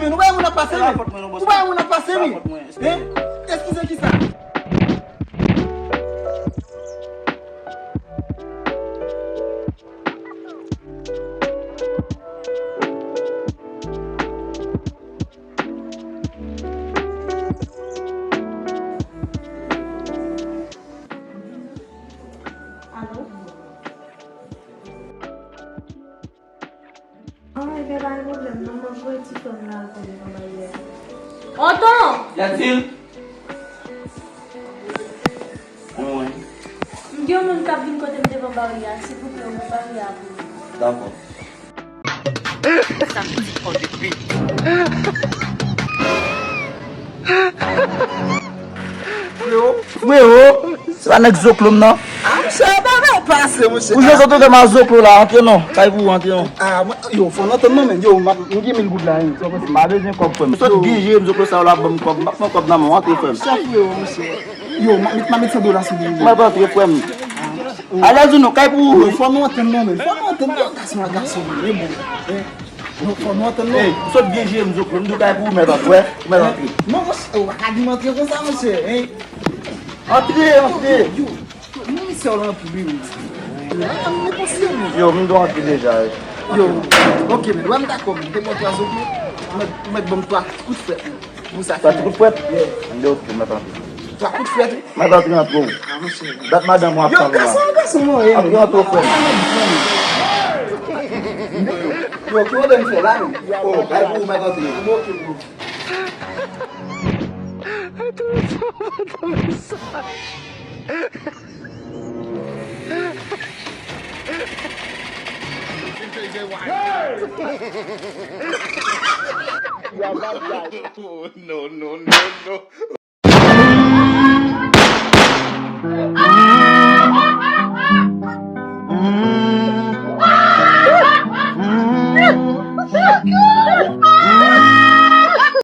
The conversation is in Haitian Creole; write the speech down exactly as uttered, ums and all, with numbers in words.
Men ou bay moun ap pase, men. Ou bay moun ap pase, men. Hein? Eskize ki sa? Alo? Anmwey, ebyen, pa gen pwoblèm, non, m ap voye ti frè m la ankò devan baryè a. Tonton! Yadil! Anmwey. M gen yon moun k ap vin kote m devan baryè a, silvouplè, ouvri baryè a pou mwen. Dakò. Sa pitit kò de pit. Frewo. Frewo, se pa nèg zoklo m nan. Ah, monchè, bagay pase, monchè. Ou jwe sot fè m a zoklo la, antre non. Kay pou ou, antre non. Ah, mwen, yo, fò n antann non, men. Yo, m ap, m gen mil goud la, wi. M pa bezwen kòb, frè m. Sot gen jere m zoklo sa yo la, ban m kòb. M pa pran kòb nan men w, antre, frè m. Sa frewo, monchè. Yo, m ap met, m ap met san dola sou li. M ap antre, frè m. Alèz ou non, kay pou ou. Yo, fò nou antann non, men. Fò nou antann non, gason a gason, men bon. Hein? Non, fò nou antann non. Ey, ou sot byen jere m zoklo, m di w kay pou ou, mèt antre, wè, ou mèt antre. Non, monchè, ou pa ka di m antre konsa, monchè, hein? Antre, antre. Yo, yo, non, misye w lan anpil, wi, wi. Yo, antre, mesye, men. Yo, m dwe antre deja, wi. Yo, ok, men, wè m dakò, men. Te mwen twa zoklo, ou mèt, ou mèt ban m twa kout frèt, men. Pou sa fini. Twa ti kout frèt? Yeah. Ann de oto, m ap antre. Twa kout frèt, wi. M ap antre antre w. Ah, monchè. Dat madanm ou ap tann ou a. Yo, gason, gason, non, eh, antre antre w, frè m. Yo, ki mande m fè la, men? Oh, bay pou ou, m ap antre. Ok, bro. No, no, no, no.